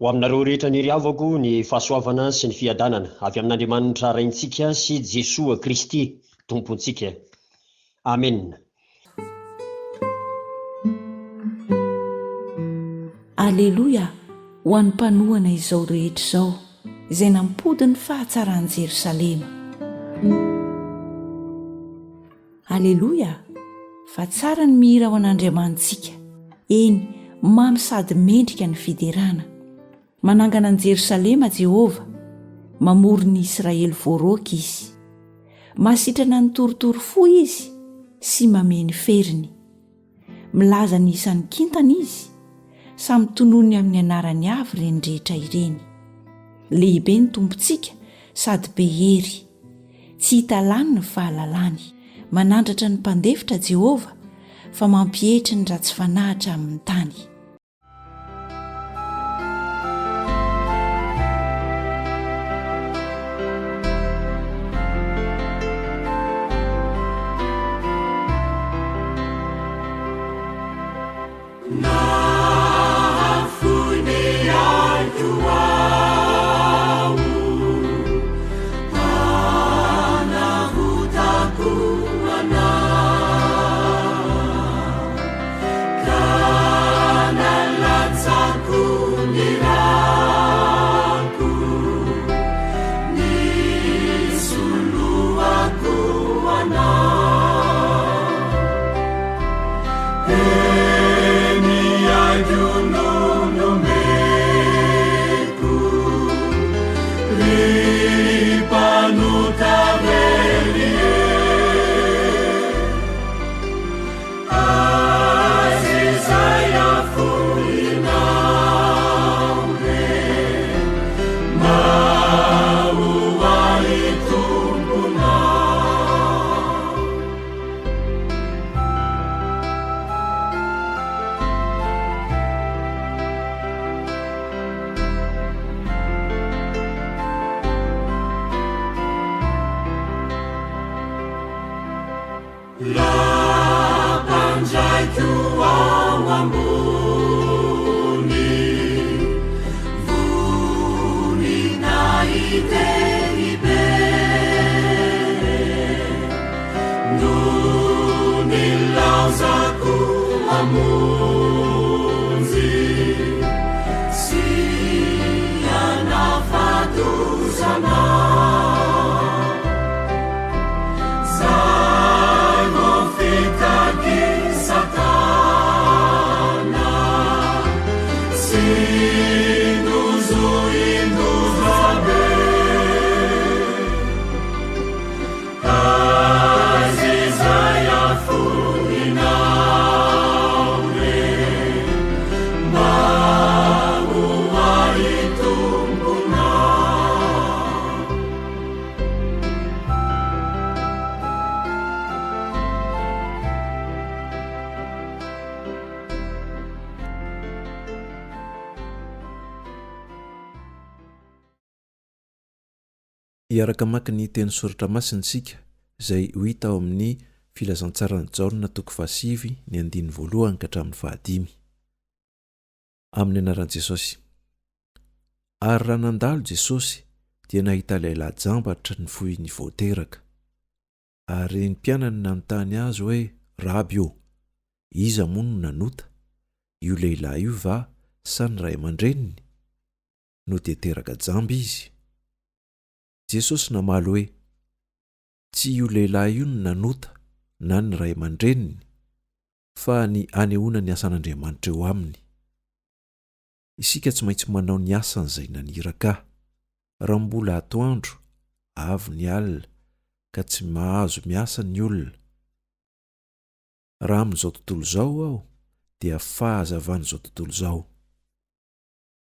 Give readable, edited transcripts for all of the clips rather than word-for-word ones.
Ho aminareo rehetra ny havako ny fahasoavana sy ny fiadanana avy amin'Andriamanitra Raintsika sy Jesoa Kristy Tompontsika. Amena. Aleloia ho an'ny mpanohana izao rehetra izao, izay nampody ny fahatsaran'i Jerosalema. Aleloia! Fa tsara ny mihira ho an'Andriamanitsika, eny, mamy sady mendrika ny fiderana. Manangana an'i Jerosalema Jehovah, mamory ny Israely voaroaka izy. Mahasitrana ny torotoro fo izy sy mamehy ny feriny. Milaza ny isan'ny kintana izy, samy tononiny amin'ny anarany avy ireny rehetra ireny. Lehibe ny Tompontsika sady be hery. Tsy hita lany ny fahalalany. Manandratra ny mpandefitra Jehovah, fa mampietry ny ratsy fanahy hatramin'ny tany. Hiaraka hamaky ny teny soratra masina isika izay ho hita ao amin'ny Filazantsaran'i Jaona toko fahasivy ny andininy voalohany ka hatramin'ny fahadimy. Amin'ny anaran'i Jesosy. Ary raha nandalo Jesosy dia nahita lehilahy jamba hatry ny fony vao teraka. Ary ny mpianany nanontany azy hoe, Raby ô, iza moa no nanota, io lehilahy io va sa ny ray aman-dreniny, no dia teraka jamba izy? Jesosy namaly hoe, Tsy io lehilahy io no nanota na ny ray aman-dreniny, fa ny hanehoana ny asan'Andriamanitra eo aminy. Isika tsy maintsy manao ny asan'izay naniraka ahy. Raha mbola atoandro, avy ny alina, ka tsy mahazo miasa ny olona. Raha amin'izao tontolo izao aho, dia fahazavan'izao tontolo izao.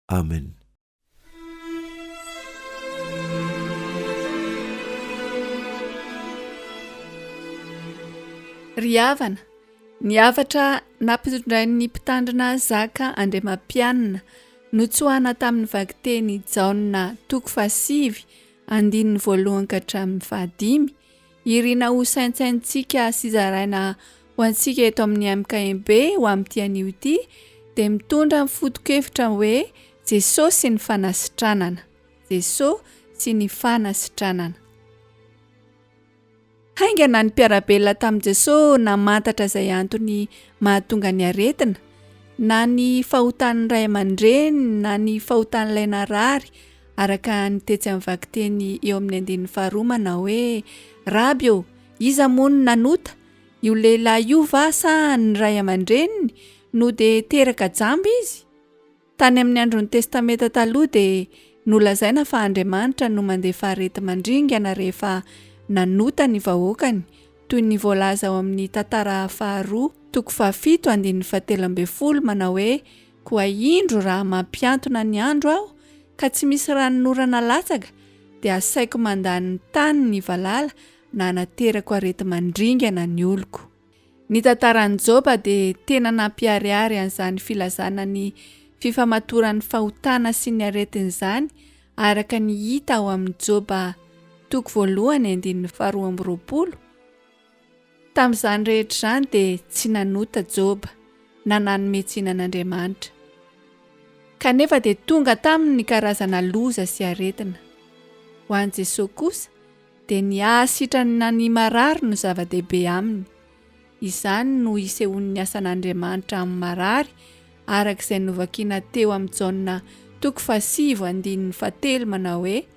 Amen. Ry havana, ny hafatra nampitondrain'ny mpitandrina Zaka Andriamampianina notsoahana tamin'ny vakiteny Jaona toko fahasivy andininy voalohany ka hatramin'ny fahadimy Irina ho saintsainintsika sy zaraina ho antsika eto amin'ny MKMB ho amin'ity anio ity dia mitondra ny foto-kevitra hoe Jesosy sy ny fanasitranana. Jesosy sy ny fanasitranana. Haingana ny mpiara-belona tamin'i Jesosy namantatra izay antony mahatonga ny aretina, na ny fahotan'ny ray aman-dreny na ny fahotan'ilay narary, araka ny tetsy amin'ny vakiteny eo amin'ny andininy faharoa manao hoe, Raby ô, iza moa no nanota, io lehilahy io va sa ny ray aman-dreniny, no dia teraka jamba izy? Tany amin'ny andron'ny Testamenta Taloha dia nolazaina fa Andriamanitra no mandefa areti-mandringana rehefa nanota ny vahoakany, toy ny voalaza ao amin'ny Tantara faharoa toko fahafito andininy fahatelo ambin'ny folo manao hoe, Koa indro raha mampihantona ny andro Aho, ka tsy misy ranonorana latsaka, dia asaiko mandany ny tany ny valala na anaterako areti-mandringana ny oloko. Ny tantaran'i Joba dia tena nampiharihary an'izany filazana ny fifamatoran'ny fahotana sy ny aretina izany araka ny hita ao amin'ny Joba toko voalohany andininy faharoa amby roapolo. Tamin'izany rehetra izany dia tsy nanota Joba na nanome tsiny an'Andriamanitra. Kanefa dia tonga taminy ny karazana loza sy aretina. Ho an'i Jesosy kosa dia ny hahasitrana ny marary no zava-dehibe aminy. Izany no isehoan'ny asan'Andriamanitra amin'ny marary, araka izay novakina teo amin'i Jaona toko fahasivy andininy fahatelo manao hoe,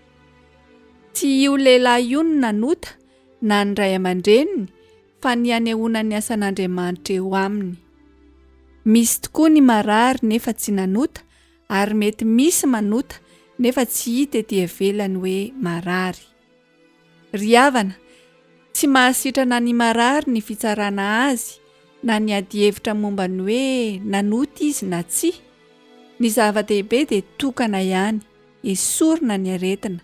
Tsy io lehilahy io no nanota, na ny ray aman-dreniny, fa ny hanehoana ny asan'Andriamanitra eo aminy. Misy tokoa ny marary nefa tsy nanota, ary mety misy manota nefa tsy hita ety ivelany hoe marary. Ry havana, tsy mahasitrana ny marary ny fitsarana azy na ny adihevitra momba ny hoe nanota izy na tsia. Ny zava-dehibe dia tokana ihany, esorina ny aretina.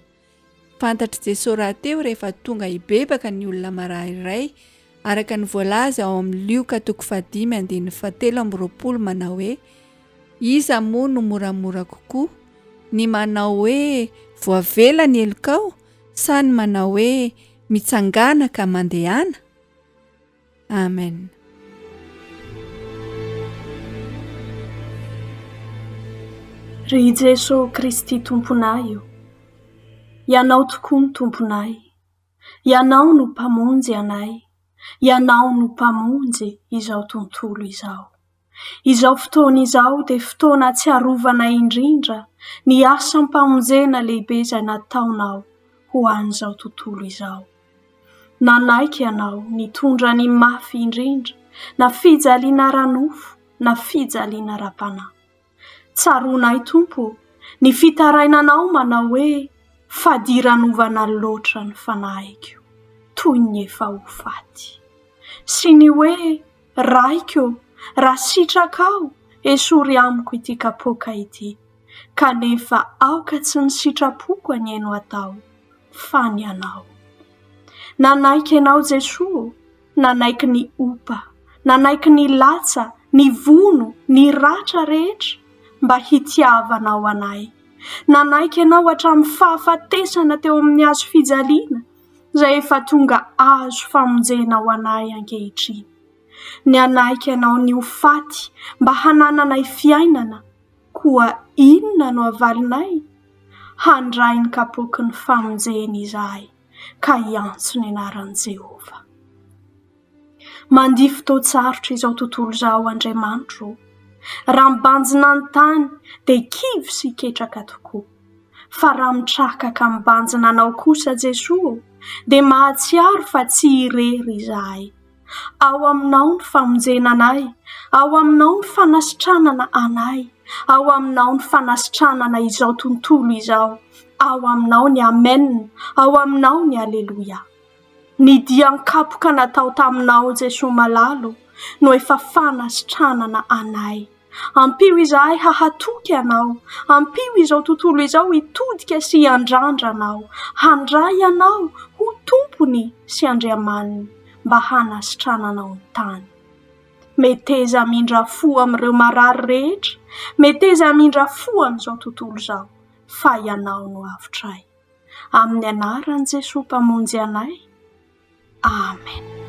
Fantatr'i Jesoa rahateo rehefa tonga hibebaka ny olona marary iray, araka ny voalaza ao amin'ny Lioka toko fahadimy andininy fahatelo amby roapolo manao hoe, Iza moa no moramora kokoa, ny manao hoe voavela ny helokao sa ny manao hoe mitsangàna ka mandehana? Amen. Ry Jeso Kristy Tomponay o, Ianao tokoa no Tomponay, Ianao no Mpamonjy anay, Ianao no Mpamonjy izao tontolo izao. Izao fotoana izao dia fotoana ahatsiarovana indrindra ny asam-pamonjena lehibe izay nataonao ho an'izao tontolo izao. Nanaiky ianao nitondra ny mafy indrindra, na fijaliana ara-nofo na fijaliana ara-panahy. Tsaroanay Tompo ô, ny fitarainanao manao hoe, Fadiranovana loatra ny fanahiko, toy ny efa ho faty. Sy ny hoe, Raiko ô, raha sitrakao, esory amiko ity kapoaka ity. Kanefa aoka tsy ny sitrapoko anie no atao, fa ny Anao. Nanaiky Ianao Jesoa ô, nanaiky ny opa, nanaiky ny latsa, ny vono, ny ratra rehetra, mba hitiavanao anay. Nanaiky Ianao hatramin'ny fahafatesana teo amin'ny hazo fijaliana, izay efa tonga azo famonjena ho anay ankehitriny. Ny hanaiky Anao ny ho faty mba hanananay fiainana, koa inona no havalinay? Handray ny kapoaky ny famonjena izahay ka hiantso ny anaran'i Jehovah. Mandia fotoan-tsarotra izao tontolo izao Andriamanitro ô. Raha mibanjina ny tany dia kivy sy ketraka tokoa. Fa raha mitraka ka mibanjina Anao kosa Jesoa ô, dia mahatsiaro fa tsy irery izahay. Ao Aminao ny famonjena anay, ao Aminao ny fanasitranana anay, ao Aminao ny fanasitranana izao tontolo izao, ao Aminao ny Amen, ao Aminao ny Aleloia. Ny dian-kapoka natao taminao Jesoa malala ô, no efa fanasitranana anay. Ampio izahay hahatoky Anao, ampio izao tontolo izao hitodika sy hiandrandra Anao, handray Anao ho Tompony sy Andriamaniny mba hanasitrananao ny tany. Meteza hamindra fo amin'ireo marary rehetra, meteza hamindra fo amin'izao tontolo izao, fa Ianao no avotray. Amin'ny anaran'i Jesoa Mpamonjy anay. Amen.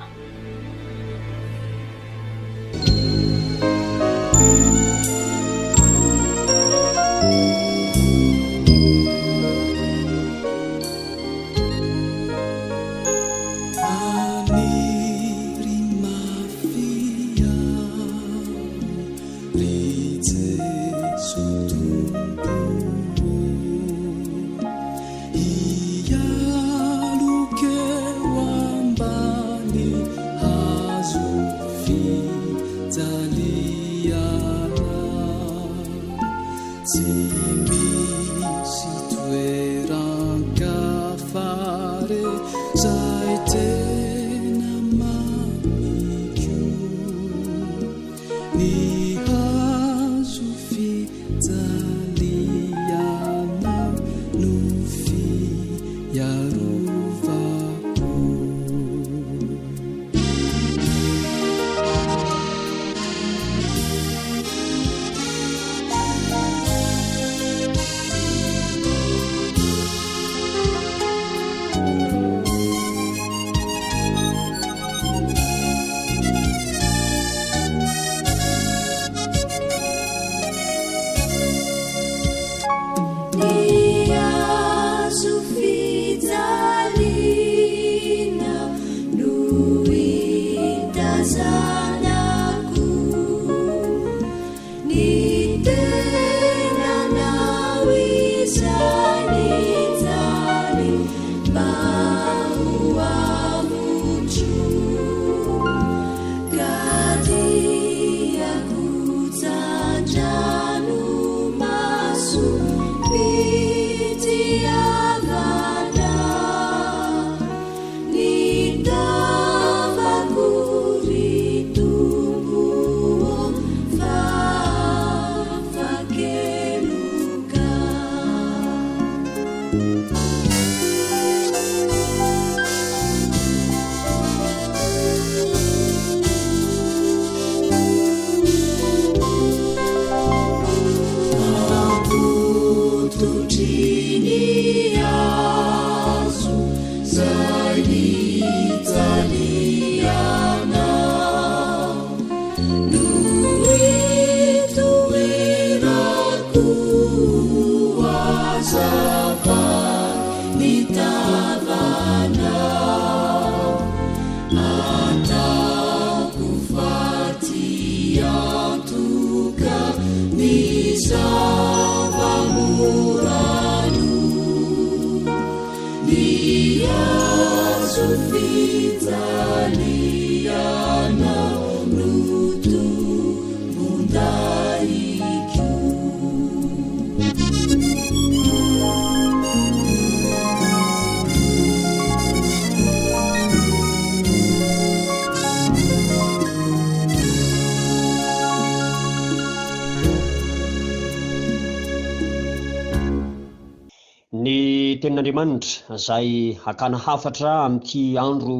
Ny Tenin'Andriamanitra izay hakana hafatra amin'ity andro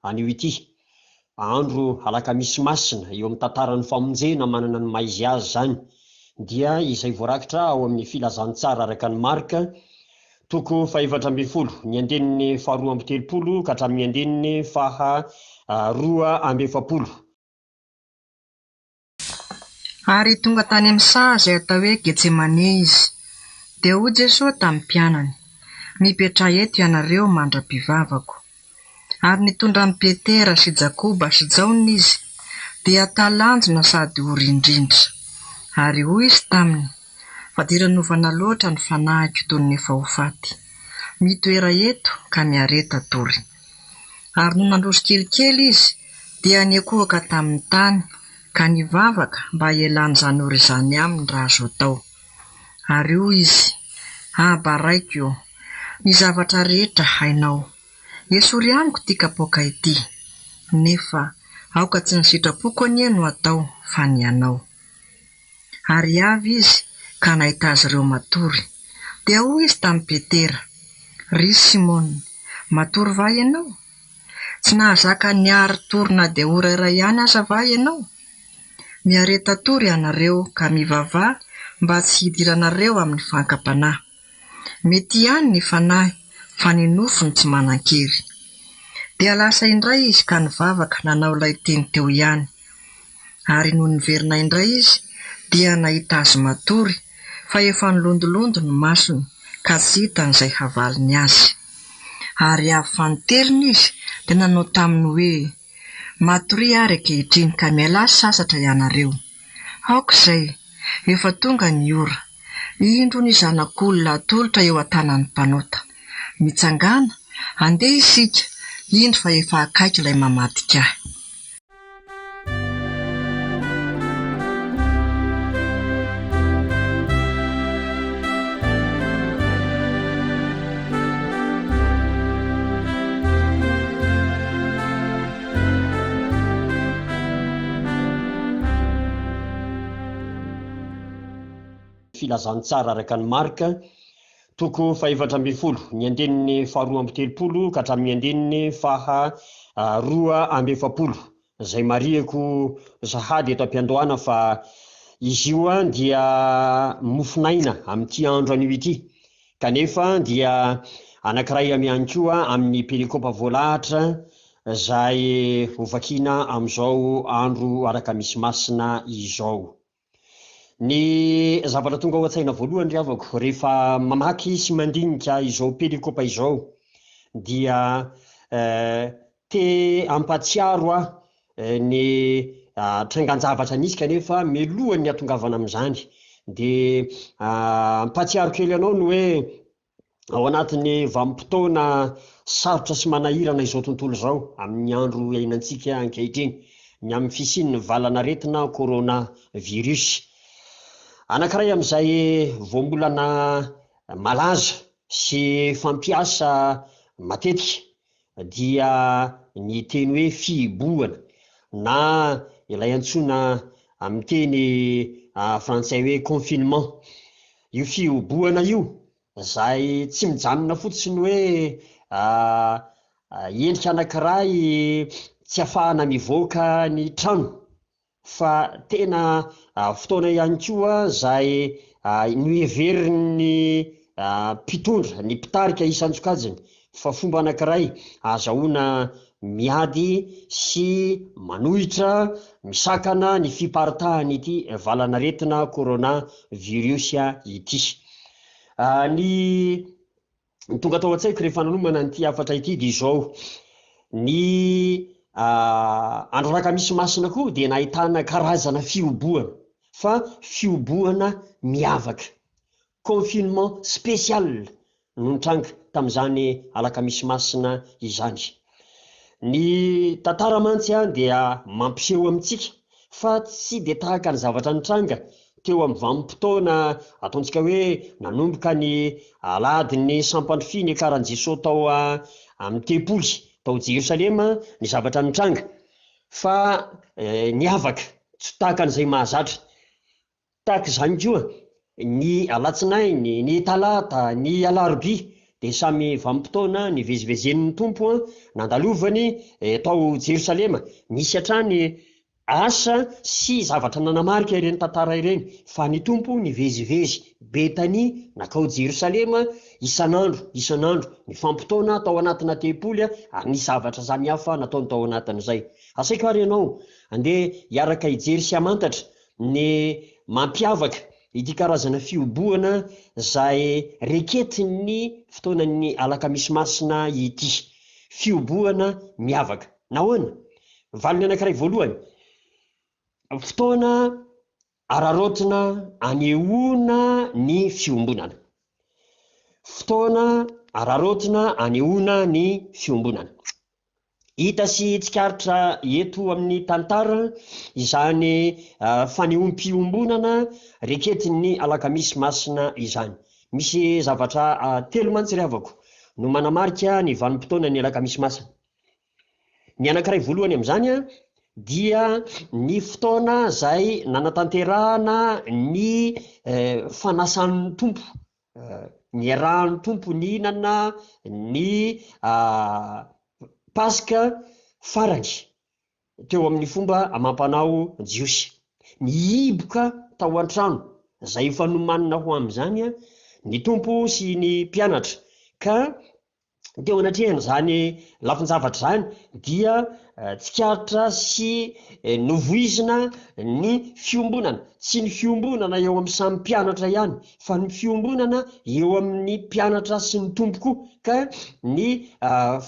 anio ity, andro Alakamisy Masina eo amin'ny tantaran'ny famonjena manana ny maha izy azy izany, dia izay voarakitra ao amin'ny Filazantsara araka an'i Marka, toko fahefatra ambin'ny folo, ny andininy faharoa amby telopolo ka hatramin'ny andininy faha 42. Ary tonga tany amin'ny saha izay atao hoe Getsemane izy. Dia hoy Jesoa tamin'ny mpianany, Mipetraha eto ianareo mandra-pivavako. Ary nitondra an'i Petera sy Jakoba sy Jaona izy, dia talanjona sady ory indrindra. Ary hoy izy taminy, Fadiranovana loatra ny fanahiko toy ny efa ho faty. Mitoera eto ka miareta tory. Ary nony nandroso kelikely izy, dia niankohoka tamin'ny tany ka nivavaka mba hialan'izany ora izany aminy raha azo atao. Ary hoy izy, Aba Raiko ô, ny zavatra rehetra hainao. Esory amiko ity kapoaka ity. Nefa aoka tsy ny sitrapoko anie no atao fa ny Anao. Ary avy izy ka nahita azy ireo matory. Dia hoy izy tamin'i Petera, Ry Simona, matory va ianao? Tsy nahazaka niari-tory na dia ora iray ihany aza va ianao? Miareta tory ianareo ka mivavaha mba tsy hidiranareo amin'ny fankam-panahy. Mety ihany ny fanahy fa ny nofo no tsy manan-kery. Dia lasa indray izy ka nivavaka nanao ilay teny teo ihany. Ary nony niverina indray izy dia nahita azy matory fa efa nilondolondo ny masony ka tsy hitany izay havaliny azy. Ary avy fanintelony izy dia nanao taminy hoe, Matoria ary ankehitriny ka mialà sasatra ianareo. Aoka izay, efa tonga ny ora. Indro ny Zanak'olona atolotra eo an-tanan'ny mpanota. Mitsangàna, andeha isika, indro fa efa akaiky ilay mamadika ahy. Filazantsara araka an'i Marka, toko fahefatra ambin'ny folo, ny andininy faharoa amby telopolo ka hatramin'ny andininy faha 42, izay marihiko sahady eto am-piandohana fa izy io dia mofon'aina amin'ity andro anio ity, kanefa dia anankiray ihany koa amin'ny perikopa voalahatra izay hovakiana amin'izao andro Alakamisy Masina izao. Ny zavatra tonga ao an-tsaina voalohany ry havako rehefa mamaky sy mandinika izao perikopa izao dia te hampahatsiaro aho. ny trangan-javatra nisy kanefa mialohan'ny hahatongavana amin'izany dia hampahatsiaro kely anao ny hoe ao anatin'ny vanim-potoana sarotra sy manahirana izao tontolo izao amin'ny andro iainantsika ankehitriny, ny amin'ny fisian'ny valan'aretina corona virus. Anankiray amin'izay voambolana malaza sy fampiasa matetika dia ny teny hoe fihibohana na ilay antsoina amin'ny teny frantsay hoe confinement. Io fihibohana io izay tsy mijanona fotsiny hoe endrika anankiray tsy afahana mivoaka ny trano fa tena fotoana ihany koa izay noheverin'ny mpitondra, ny mpitarika isan-tsokajiny fa fomba anankiray ahazahoana miady sy manohitra, misakana ny fiparitahan'ity valan'aretina corona virus ity. Ny Ny tonga tao an-tsaiko rehefa nanomana an'ity hafatra ity dia izao, ny andro alakamisy masina koa dia nahitana karazana fihobohana, fa fihobohana miavaka, confinement spécial no nitranga tamin'izany alakamisy masina izany. Ny tantara mantsy dia mampiseho amintsika fa tsy dia tahaka ny zavatra nitranga teo amin'ny vanim-potoana ataontsika hoe nanomboka ny alahadin'ny sampandrofia niakaran'i Jesoa tao amin'ny tempoly tao Jerosalema ny zavatra nitranga fa niavaka tsy tahaka an'izay mahazatra. Tahaka izany koa, ny alatsinainy, ny talata, ny alarobia dia samy vanim-potoana nivezivezen'ny Tompo nandalovany tao Jerosalema. Nisy hatrany asa sy zavatra nanamarika ireny tantara ireny fa ny Tompo nivezivezy Betania nankao Jerosalema isan'andro isan'andro, nifampitaona tao anatina tempoly ary nisy zavatra samihafa nataony tao anatin'izay. Asaiko ary ianao andeha hiaraka hijery sy hamantatra Ny mampiavaka ity karazana fihobohana izay reketin'ny fotoanan'ny Alakamisy Masina ity. Fihobohana miavaka. Nahoana? Valiny anankiray voalohany, fotoana araraotina anehoana ny fiombonana. Fotoana araraotina anehoana ny fiombonana. Hita sy tsikaritra eto amin'ny tantara izany fanehoam-piombonana reketin'ny Alakamisy Masina izany. Misy zavatra telo mantsy ry havako no manamarika ny vanim-potoanan'ny Alakamisy Masina. Ny anankiray voalohany amin'izany dia ny fotoana izay nanatanterahana ny fanasan'ny Tompo Niarahan'ny Tompo nihinana ny Paska farany teo amin'ny fomba amam-panao jiosy. Nihiboka tao an-trano izay efa nomanina ho amin'izany ny Tompo sy ny mpianatra, ka Teo anatrehan'izany lafin-javatra izany dia tsikaritra sy novoizina ny fiombonana, tsy ny fiombonana eo amin'ny samy mpianatra ihany fa ny fiombonana eo amin'ny mpianatra sy ny Tompo koa, ka ny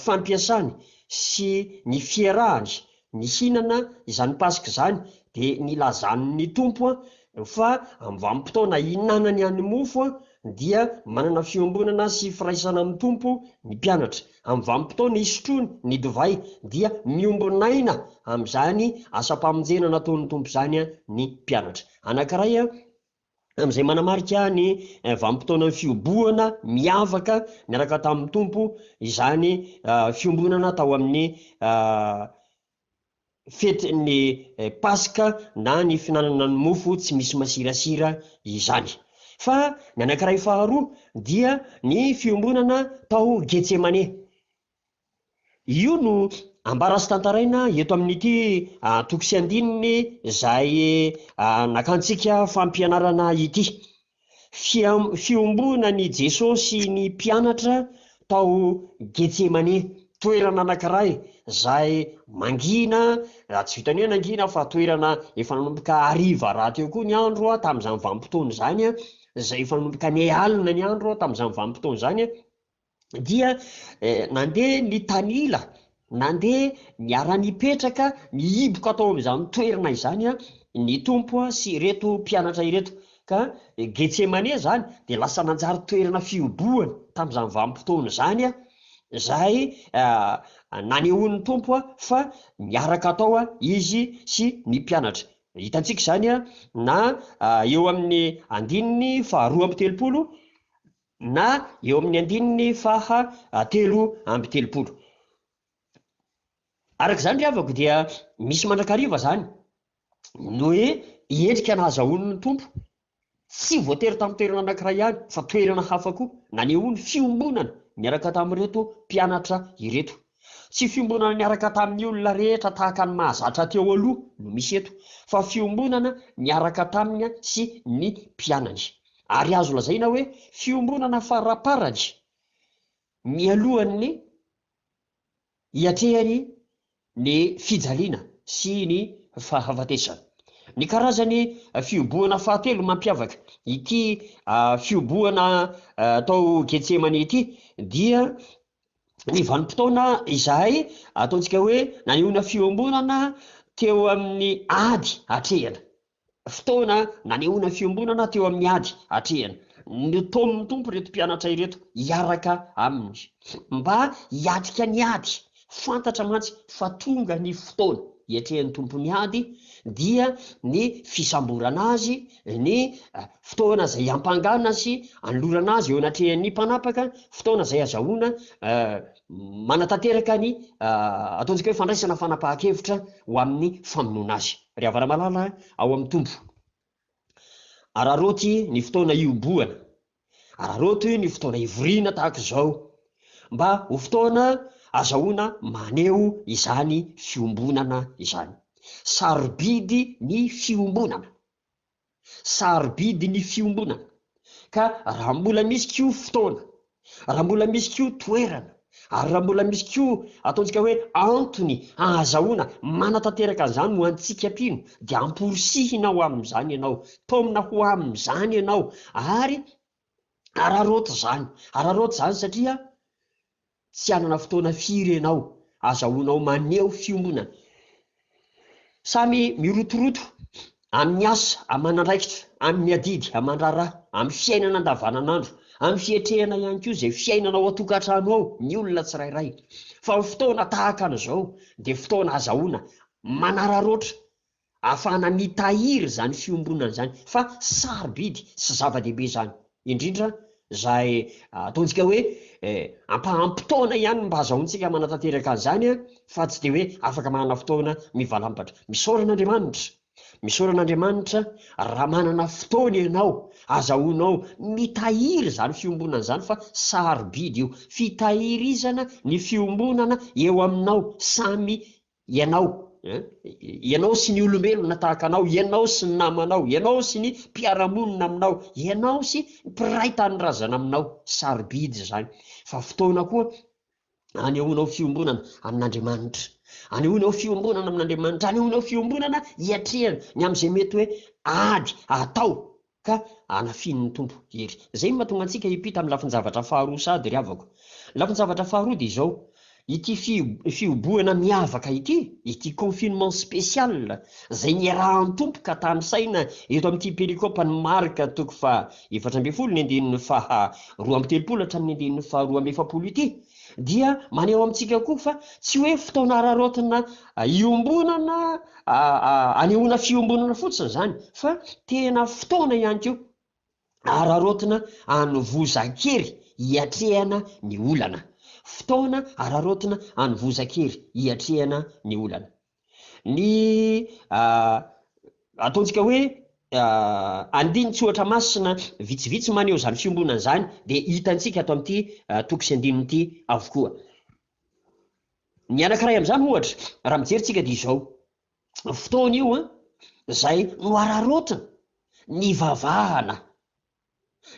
fampiasany sy ny fiarahany Nihinana izany Paska izany, dia nilazan' ny Tompo fa amin'ny vanim-potoana ihinanany any mofo dia manana fiombonana sy firaisana amin'ny Tompo ny mpianatra. Amin'ny vanim-potoana isotroany ny divay dia miombon'aina amin'izany asam-pamonjena nataon'ny Tompo izany ny mpianatra. Anankiray amin'izay manamarika ny vanim-potoanan'ny fihobohana miavaka niaraka tamin'ny Tompo izany fiombonana tao amin'ny fetin'ny Paska na ny fihinanana ny mofo tsy misy masirasira izany. Fa ny anankiray faharoa dia ny fiombonana tao Getsemane. Io no ambara sy tantaraina eto amin'ity toko sy andininy izay nakantsika fampianarana ity. Fiombonan'i Jesosy ny mpianatra tao Getsemane, toerana anankiray izay mangina, tsy vitan'ny hoe nangina fa toerana efa nanomboka hariva rahateo koa ny andro tamin'izany vanim-potoana izany, izay efa nanomboka niha-alina ny andro tamin'izany vanim-potoana izany. dia nandeha nitanila. Nandeha niara-nipetraka nihiboka tao amin'izany toerana izany ny Tompo sy ireto mpianatra ireto. Ka Getsemane izany dia lasa nanjary toerana fihobohana tamin'izany vanim-potoana izany, izay nanehoan'ny Tompo fa niaraka tao Izy sy ny mpianatra. Hitantsika izany na eo amin'ny andininy faharoa amby telopolo na eo amin'ny andininy faha 33. Araka izany ry havako dia misy mandrakariva izany ny hoe endrika nahazahoan'ny Tompo, tsy voatery tamin'ny toerana anankiray ihany fa toerana hafa koa, nanehoany fiombonana niaraka tamin'ireto mpianatra ireto. Tsy fiombonana niaraka tamin'ny olona rehetra tahaka ny mahazatra teo aloha no misy eto fa fiombonana niaraka taminy sy ny mpianany. Ary azo lazaina hoe fiombonana faraparany mialohan'ny hiatrehany ny fijaliana sy ny fahafatesana. Ny karazany fihobohana fahatelo mampiavaka ity fihobohana tao Getsemane ity dia ny vanim-potoana izay ataontsika hoe nanehoana fiombonana teo amin'ny ady atrehana. Fotoana nanehoana fiombonana teo amin'ny ady atrehana. Notaomin'ny Tompo ireto mpianatra ireto hiaraka Aminy mba hiatrika ny ady. Fantatra mantsy fa tonga ny fotoana hiatrehan'ny Tompo ny ady, dia ny fisamborana Azy, ny fotoana izay hiampangana sy hanolorana Azy eo anatrehan'ny mpanapaka, fotoana izay azahoana manatanteraka ny ataontsika hoe fandraisana fanapahan-kevitra ho amin'ny famonoana Azy. Ry havana malala ao amin'ny Tompo, araraoty ny fotoana hihobohana, araraoty ny fotoana hivoriana tahaka izao, mba ho fotoana azahoana maneho izany fiombonana izany. Sarobidy ny fiombonana. Sarobidy ny fiombonana. Ka raha mbola misy koa fotoana, raha mbola misy koa toerana, ary raha mbola misy koa ataontsika hoe antony ahazahoana manatanteraka an'izany ho antsika mpino, dia amporisihina ho amin'izany ianao, taomina ho amin'izany ianao, ary araraoty izany, araraoty izany satria Tsy hanana fotoana firy ianao azahoanao maneho fiombonana. Samy mirotoroto amin'ny asa aman'andraikitra, amin'ny adidy aman-draharaha, amin'ny fiainana andavanan'andro, amin'ny fiatrehana ihany koa izay fiainana ao an-tokantrano ao ny olona tsirairay. Fa ny fotoana tahaka an'izao dia fotoana azahoana manararaotra ahafahana mitahiry izany fiombonana izany fa sarobidy sy zava-dehibe izany, indrindra izay ataontsika hoe ampaham-potoana ihany no mba azahoantsika manatanteraka an'izany fa tsy dia hoe afaka manana fotoana mivalampatra. Misaora an'Andriamanitra, misaora an'Andriamanitra raha manana fotoana ianao azahoanao mitahiry izany fiombonana izany fa sarobidy io. Fitahirizana ny fiombonana eo aminao samy Ianao, eh, ianao sy ny olombelona tahaka anao, ianao sy ny namanao, ianao sy ny mpiara-monina aminao, ianao sy ny mpiray tanindrazana aminao. Sarobidy izany. Fa fotoana koa anehoanao fiombonana amin'Andriamanitra. Anehoanao fiombonana amin'Andriamanitra, anehoanao fiombonana hiatrehana ny amin'izay mety hoe ady atao ka hanafian'ny Tompo hery. Izay no mahatonga antsika hiampita amin'ny lafin-javatra faharoa sady ry havako. Ny lafin-javatra faharoa dia izao, ity fihobohana miavaka ity, ity confinement spécial izay niarahan'ny Tompo ka tanisaina eto amin'ity perikopan'i Marka toko faha 14 ny andininy faha 32 hatramin'ny andininy faha 42 ity dia maneho amintsika koa fa tsy hoe fotoana araraotina iombonana anehoana fiombonana fotsiny izany fa tena fotoana ihany koa araraotina anovozan-kery hiatrehana ny olana. Fotoana araraotina anovozan-kery hiatrehana ny olana. Ny ataontsika hoe andinin-tsoratra masina vitsivitsy maneho izany fiombonana izany dia hitantsika ato amin'ity toko sy andininy ity avokoa. Ny anankiray amin'izany ohatra, raha mijery tsika dia izao, fotoana io an, izay noararaotina, nivavahana,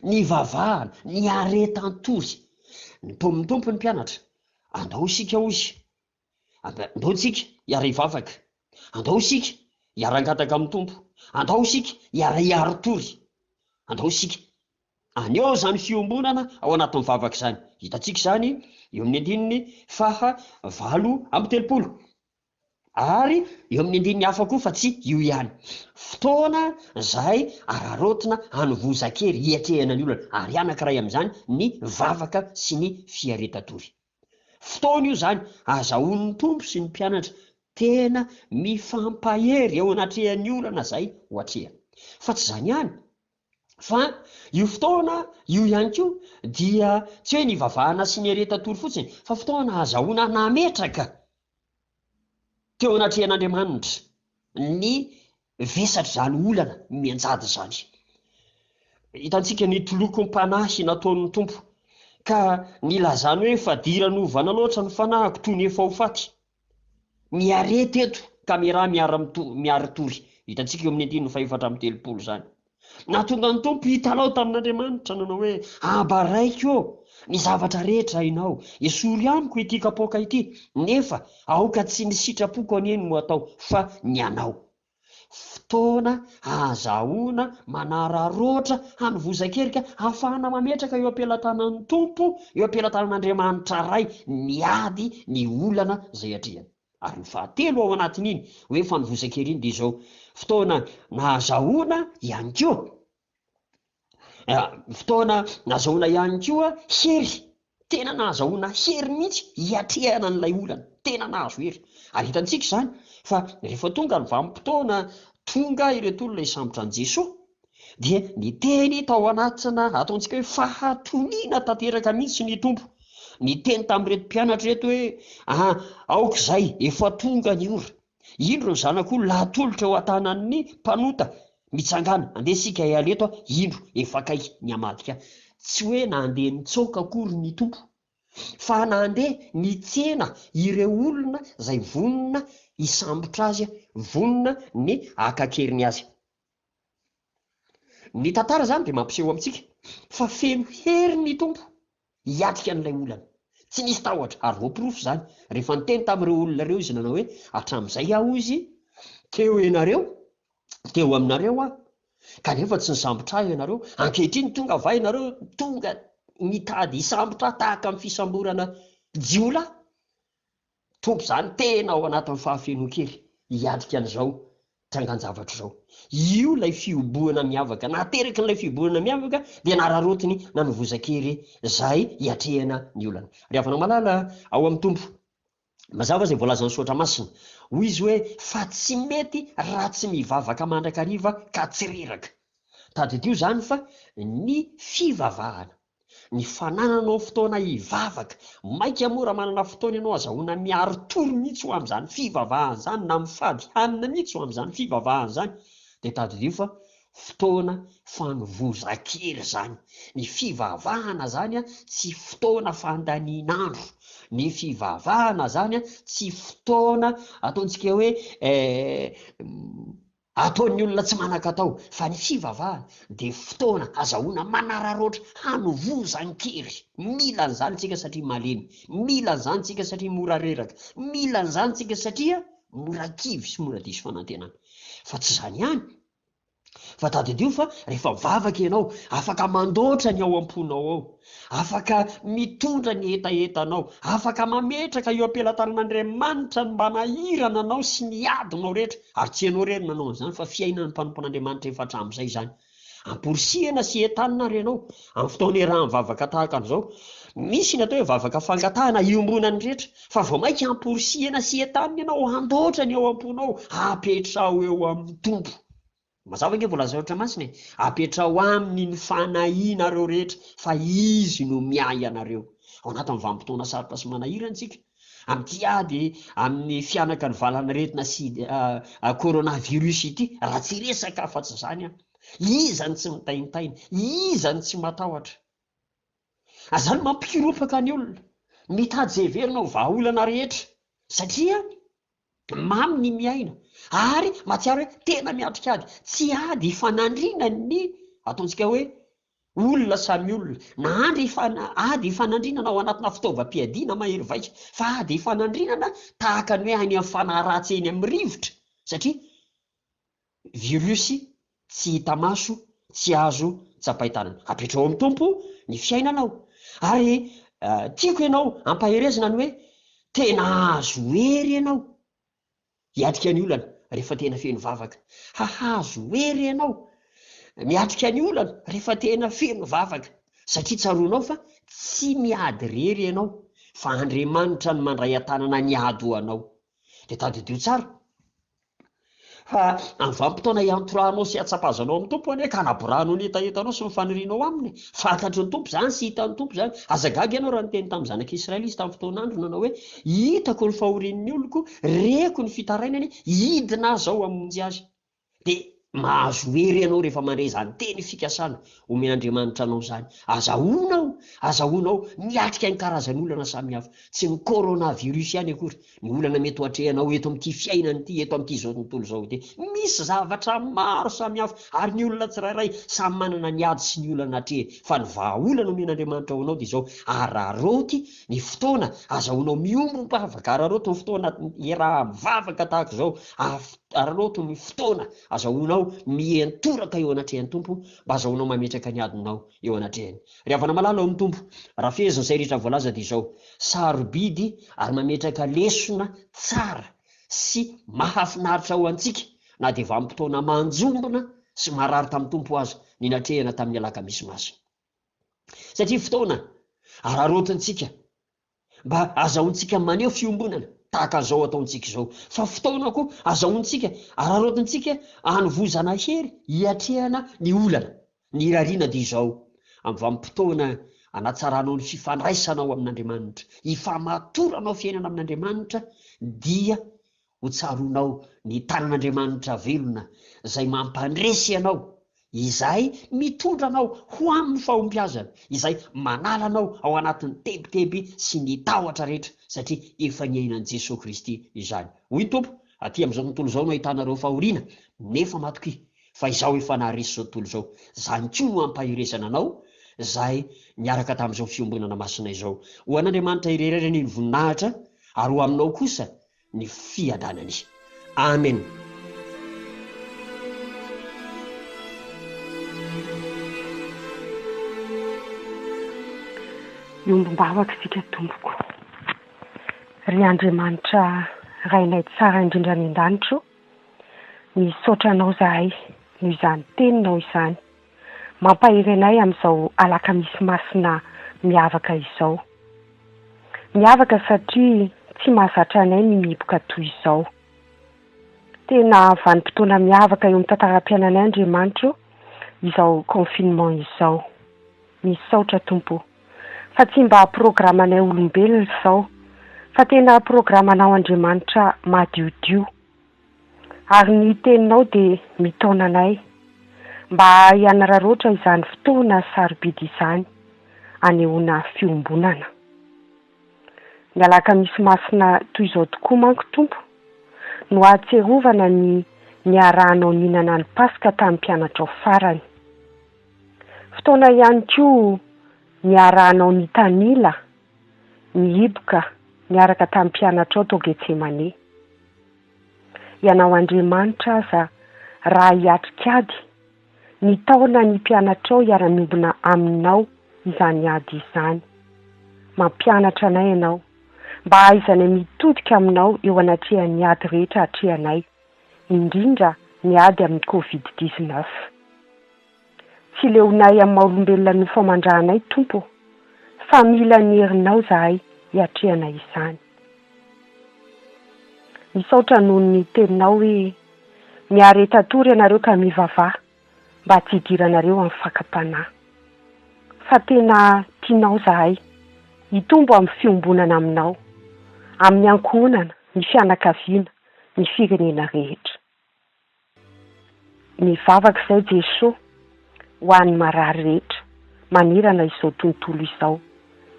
nivavahana, niaretan-tory. Nitaomin'ny Tompo ny mpianatra, andao isika hozy, andao tsika hiara-hivavaka, andao isika hiara-hangataka amin'ny Tompo, andao isika hiara-hiari-tory, andao isika Haneho izany fiombonana ao anatin'ny vavaka izany. Hitantsika izany eo amin'ny andininy faha 38. Ary eo amin'ny andininy hafa koa fa tsy io ihany. Fotoana izay araraotina hanovozan-kery hiatrehana ny olana, ary anankiray amin'izany ny vavaka sy ny fiaretan-tory. Fotoana io izany ahazahoan'ny Tompo sy ny mpianatra tena mifampahery eo anatrehan'ny olana izay ho atrehana. Fa tsy izany ihany, fa io fotoana io ihany koa dia tsy hoe nivavahana sy niaretan-tory fotsiny, fa fotoana ahazahoana nametraka teo anatrehan'Andriamanitra ny vesatr'izany olana mianjady izany. Hitantsika ny tolokom-panahy nataon'ny Tompo, ka nilazany hoe, Fadiranovana loatra ny fanahiko toy ny efa ho faty. Miareta eto, caméra miara-mitory. Hitantsika eo amin'ny andininy fahefatra amby 30 izany. Nahatonga ny Tompo hitalaho tamin'Andriamanitra nanao hoe, Aba Raiko ô, ny zavatra rehetra hainao, esory amiko ity kapoaka ity, nefa aoka tsy ny sitrapoko anie no hatao fa ny Anao. Fotoana ahazahoana manararaotra hanovozan-kerika ahafahana mametraka eo am-pelatanan'ny Tompo, eo am-pelatanan'Andriamanitra Ray ny ady, ny olana izay atrehany. Ary ny fahatelo ao anatin'iny hoe fanovozan-kery iny dia izao, fotoana nahazahoana ihany koa, fotoana nahazahoana ihany koa hery, tena nahazahoana hery mihitsy hiatrehana an'ilay olana, tena nahazo hery. Ary hitantsika izany fa rehefa tonga ny vanim-potoana tonga ireto olona hisambotra an'i Jesoa dia niteny tao anatina ataontsika hoe fahatoniana tanteraka mihitsy ny Tompo. Niteny tamin'ireto mpianatra ireto hoe, Aha, aoka izay, efa tonga ny ora. Indro ny Zanak'olona hatolotra eo an-tanan'ny mpanota. Mitsangàna, andeha isika hiala eto, indro efa akaiky ny hamadika ahy. Tsy hoe nandeha nitsoaka akory ny Tompo, fa nandeha nitsena ireo olona izay vonona hisambotra Azy, vonona ny haka an-keriny Azy. Ny tantara izany dia mampiseho amintsika fa feno hery ny Tompo hiatrika an'ilay olana. Tsy nisy tahotra, ary voaporofo izany rehefa niteny tamin'ireo olona ireo Izy nanao hoe, Hatramin'izay Aho, hoy Izy, teo ianareo, teo aminareo Aho, kanefa tsy nisambotra Ahy ianareo. Ankehitriny tonga va ianareo tonga mitady hisambotra Ahy tahaka ny fisamborana jiolahy? Tompo izany tena ao anatin'ny fahafenoan-kery hiatrika an'izao trangan-javatra izao. Io ilay fihobohana miavaka. Naterakin'ilay fihobohana miavaka dia nararaotiny nanovozan-kery izay hiatrehana ny olana. Ry havana malala ao amin'ny Tompo, mazava izay voalazan'ny Soratra Masina. Hoy izy hoe, fa tsy mety raha tsy mivavaka mandrakariva ka tsy reraka. Tadidio izany fa ny fivavahana Ny fanananao fotoana hivavaka. Mainka moa raha manana fotoana ianao azahoana miari-tory mihitsy ho amin'izany fivavahana izany na mifady hanina mihitsy ho amin'izany fivavahana izany dia tadidio fa fotoana fanovozan-kery izany. Ny fivavahana izany tsy fotoana fandanian'andro. Ny fivavahana izany tsy fotoana ataontsika hoe Ataon'ny olona tsy manan-katao fa ny fivavahana dia fotoana azahoana manararaotra hanovozan-kery. Mila an'izany isika satria malemy, mila an'izany isika satria mora reraka, mila an'izany isika satria mora kivy sy mora diso fanantenana. Fa tsy izany ihany fa tadidio fa rehefa mivavaka ianao, afaka mandoatra ny ao am-ponao ao. Afaka mitondra ny hetahetanao, afaka mametraka eo am-pelatanan'Andriamanitra ny manahirana anao sy ny adinao rehetra, ary tsy ianao irery nanao an'izany fa fiainan'ny mpanompon'Andriamanitra efa hatramin'izay izany. Amporisihana sy entanina ary ianao amin'ny fotoana iaraha-mivavaka tahaka an'izao. Misy ny atao hoe vavaka fangatahana iombonan'ny rehetra, fa vao mainka amporisihana sy entanina ianao handoatra ny ao am-ponao, apetraho eo amin'ny Tompo. Mazava ange voalaza soratra masina e! Apetraho aminy ny fanahianareo rehetra fa izy no miahy anareo. Ao anatin'ny vanim-potoana sarotra sy manahirana isika, amin'ity ady amin'ny fihanakan'ny valan'aretina sida coronavirus ity, raha tsy hiresaka afa-tsy izany aho. Iza no tsy mitaintaina? Iza no tsy matahotra? Ary izany mampikoropaka ny olona, mitady izay heverina ho vahaolana rehetra, satria Mamy ny miaina ary mahatsiaro hoe tena miatrika ady. Tsy ady ifanandrinan'ny ataontsika hoe olona samy olona, na andry ady ifanandrinana ao anatina fitaovam-piadiana mahery vaika, fa ady ifanandrinana tahaka ny hoe any amin'ny fanahy ratsy eny amin'ny rivotra, satria Virus tsy hita maso, tsy azo tsapain-tanana. Apetraho amin'ny Tompo ny fiainanao. Ary Tiako ianao ampaherezina ny hoe tena hahazo hery ianao hiatrika ny olana rehefa tena feno vavaka. Hahazo hery ianao miatrika ny olana rehefa tena feno vavaka. Satria tsaroanao fa tsy miady irery ianao fa Andriamanitra no mandray an-tanana ny ady ho anao. Dia tadidio tsara fa amin'ny vanim-potoana iantorahanao sy ihatsapazanao amin'ny Tompo anie ka anaborahanao ny hetahetanao sy ny fanirianao Aminy. Fantatry ny Tompo izany sy hitan'ny Tompo izany. Aza gaga ianao raha niteny tamin'ny zanak'Israely Izy tamin'ny fotoan'andro nanao hoe, Hitako ny fahorian'ny oloko, reko ny fitarainany, hidina Aho izao hamonjy azy. Dia mahazo hery ianao rehefa mandre izany teny fikasana omen'Andriamanitra anao izany. Azahoanao, azahoanao miatrika ny karazan'olana samihafa. Tsy ny coronavirus ihany akory ny olana mety ho atrehanao eto amin'ity fiainana ity, eto amin'ity izao tontolo izao ity. Misy zavatra maro samihafa ary ny olona tsirairay samy manana ny ady sy ny olana atrehiny. Fa ny vahaolana omen'Andriamanitra ho anao dia izao, araraoty ny fotoana azahoanao miombom-bavaka, araraoty ny fotoana iaraha-mivavaka tahaka izao, Araraoty ny fotoana azahoanao mientoraka eo anatrehan'ny Tompo mba azahoanao mametraka ny adinao eo anatrehany. Ry havana malala ao amin'ny Tompo, raha fehezina izay rehetra voalaza dia izao, sarobidy ary mametraka lesona tsara sy mahafinaritra ho antsika na dia vanim-potoana manjombona sy marary tamin'ny Tompo aza ny natrehana tamin'ny Alakamisy Masina. Satria fotoana araraotintsika Mba azahoantsika maneho fiombonana tahaka an'izao ataontsika izao. Fa fotoana koa azahoantsika, araraotintsika hanovozana hery hiatrehana ny olana. Ny irariana dia izao, amin'ny vanim-potoana anatsaranao ny fifandraisanao amin'Andriamanitra, hifamatoranao fiainana amin'Andriamanitra dia Ho tsaroanao ny tanan'Andriamanitra velona izay mampandresy anao, izay mitondra anao ho amin'ny fahombiazana, izay manala anao ao anatin'ny tebiteby sy ny tahotra rehetra, satria efa niainan'i Jesoa Kristy izany. Hoy ny Tompo, Aty amin'izao tontolo izao no ahitanareo fahoriana, nefa matokia, fa Izaho efa naharesy izao tontolo izao. Izany koa no hampaherezana anao, izay niaraka tamin'izao fiombonana masina izao. Ho an'Andriamanitra irery anie ny voninahitra, ary ho aminao kosa ny fiadanany. Amen. Miombom-bavaka isika Tompoko. Ry Andriamanitra Rainay tsara indrindra any an-danitra o, misaotra Anao izahay noho izany Teninao izany. Mampahery anay amin'izao Alakamisy Masina miavaka izao. Miavaka satria tsy mahazatra anay ny mihiboka toy izao. Tena vanim-potoana miavaka eo amin'ny tantaram-piainanay Andriamanitra o, izao confinement izao. Misaotra Tompo o. Fa tsy mba programanay olombelona izao, fa tena programanao Andriamanitra madiodio. Ary ny teninao dia mitaona anay mba hahay hanararaotra izany fotoana sarobidy izany hanehoana fiombonana. Ny alakamisy masina toy izao tokoa manko Tompo no ahatsiarovana ny niarahanao nihinana ny Paska tamin'ny mpianatrao farany. Fotoana ihany koa niarahanao nitanila, nihiboka niaraka tamin'ny mpianatrao tao Getsemane. Ianao Andriamanitra aza raha hiatrika ady, nitaona ny mpianatrao hiara-miombona aminao izany ady izany. Mampianatra anay Ianao mba hahaizanay mitodika aminao eo anatrehan'ny ady rehetra atrehanay, indrindra ny ady amin'ny covid 19. Tsy leonay amin'ny maha olombelona nofo aman-dra anay Tompo ô, fa mila ny herinao izahay hiatrehana izany. Misaotra noho ny teninao hoe, Miareta tory ianareo ka mivavaha mba tsy hidiranareo amin'ny fakam-panahy. Fa tena tianao izahay hitombo amin'ny fiombonana aminao, amin'ny ankohonana, ny fianakaviana, ny firenena rehetra. Mivavaka izay Jesoa ho an'ny marary rehetra manerana izao tontolo izao,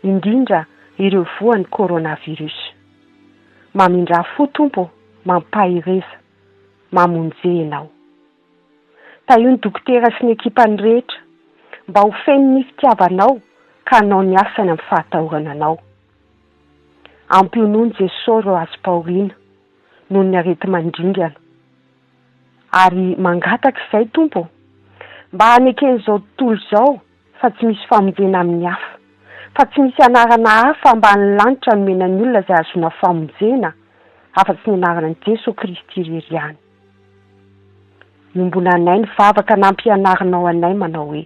indrindra ireo voan'ny coronavirus. Mamindrà fo Tompo ô, mampahereza, mamonje Ianao. Tahio ny dokotera sy ny ekipany rehetra mba ho feno ny fitiavanao ka hanao ny asany amin'ny fahatahorana Anao. Ampionony Jesoa ireo azom-pahoriana noho ny areti-mandringana. Ary mangataka izay, Tompo ô, mba haneken'izao tontolo izao fa tsy misy famonjena amin'ny hafa, Fa tsy misy anarana hafa ambanin'ny lanitra nomena ny olona izay ahazoana famonjena afa-tsy ny anaran'i Jesoa Kristy irery ihany. Iombonanay ny vavaka nampianarinao anay manao hoe.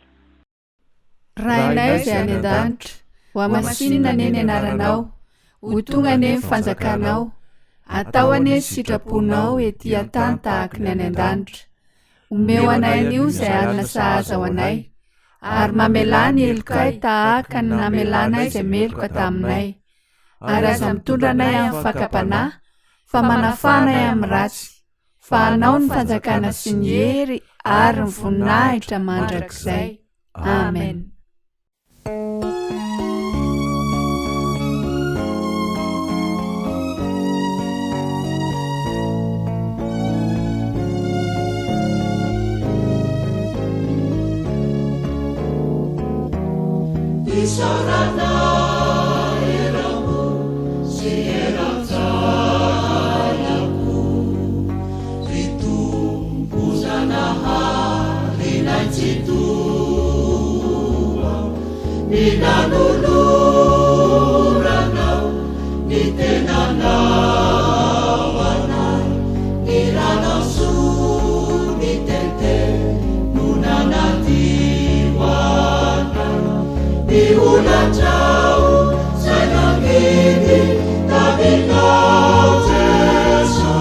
Rainay izay any an-danitra, hohamasinina anie ny anaranao, ho tonga anie ny fanjakanao, atao anie ny sitraponao ety an-tany tahaka ny any an-danitra. Omeo anay anio izay hanina sahaza ho anay, ary mamelà ny helokay tahaka ny namelanay izay meloka taminay. Ary aza mitondra anay amin'ny fakam-panahy, fa manafaha anay amin'ny ratsy. Fa anao ny fanjakana sy ny hery ary ny voninahitra mandrakizay. Amen. Isaorana eram-po sy eran-tsaina koa, ry Tompo Zanaharinay Tsitoha, ny nanoloranao ny tenanao anay, ny ranao soa mitete no nanadio anay, ny holatrao zay nangidy taminao Jeso,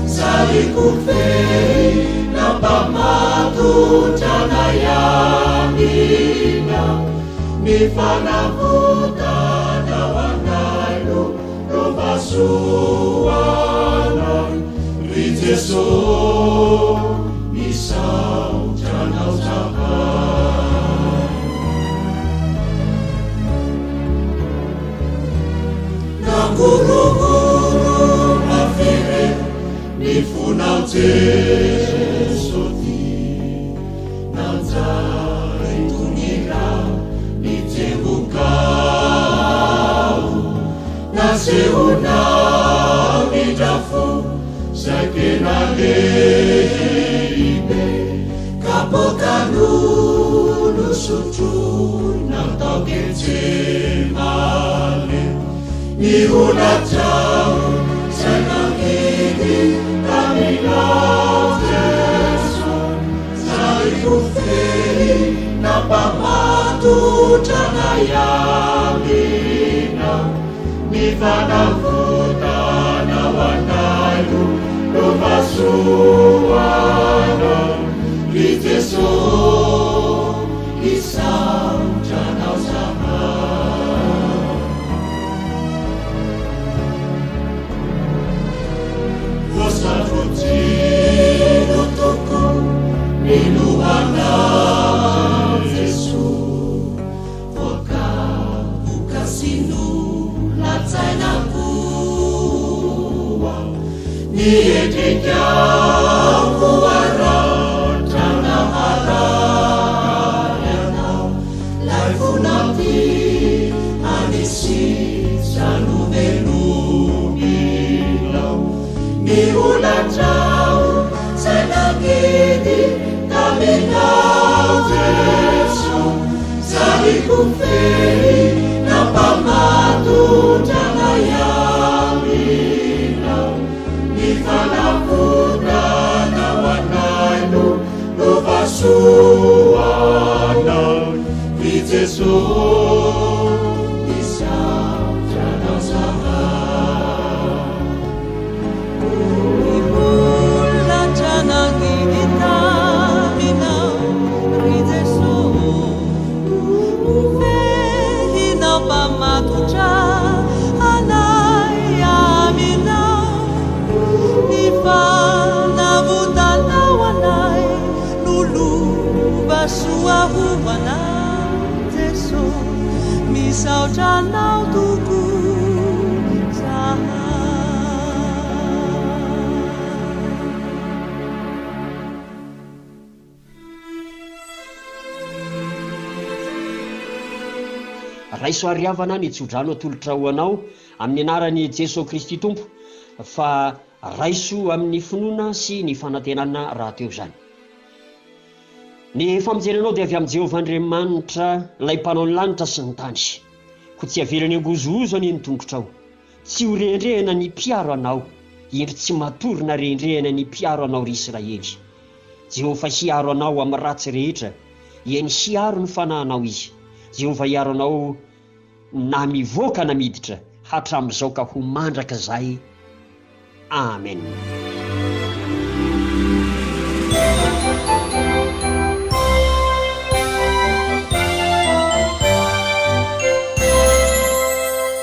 sariko fehy nampamatotra anay aminao, ny fanavotanao anay no lova soa anay, ry Jeso misaotra anao zahay. Nangorohoro mafy re ny fonao Jeso ty, nanjary toy ny rà nitsemboka aho, nasehonao indra fo zay tena lehibe, kapoaka no nosotroina tao Getsemane. Ny holatrao zay nangidy taminao Jeso, zay ho fehy nampamatotra anay aminao. Ny fanavotanao anay no lova soanao, ry Jeso misaotra anao zahay. Voasarotsino tokoa ny lohanao Jesoa. Voakapoka sy nolatsaina koa ny endrikao voaratra naharary anao, lay fonao tia any sisa novelominao. Ny holatrao zay nangidy taminao Jeso, zariko fehy nampamatotra anay aminao. Ny fanavotanao anay no lova soanay, ry Jeso misaotra anao zahay. Ny holatra nangidy taminao, ry Jesoa ô, no fehy nampamatotra anay aminao. Ny fanavotanao anay no lova soa ho anay, Jesoa. Misaotra anao tokoa zahay. Raiso ary havana ny tsodrano atolotra ho anao amin'ny anaran'i Jesoa Kristy Tompo fa raiso amin'ny finoana sy ny fanantenana rahateo izany. Ny famonjena anao dia avy amin'i Jehovah Andriamanitra, ilay Mpanao ny lanitra sy ny tany. Koa tsy avelany hangozohozo anie ny tongotrao. Tsy ho rendrehana ny mpiaro anao, indro tsy matory na rendrehana ny mpiaro anao, ry Israely. Jehovah hiaro anao amin'ny ratsy rehetra, eny hiaro ny fanahinao Izy. Jehovah hiaro anao na mivoaka na miditra, hatramin'izao ka ho mandrakizay. Amen.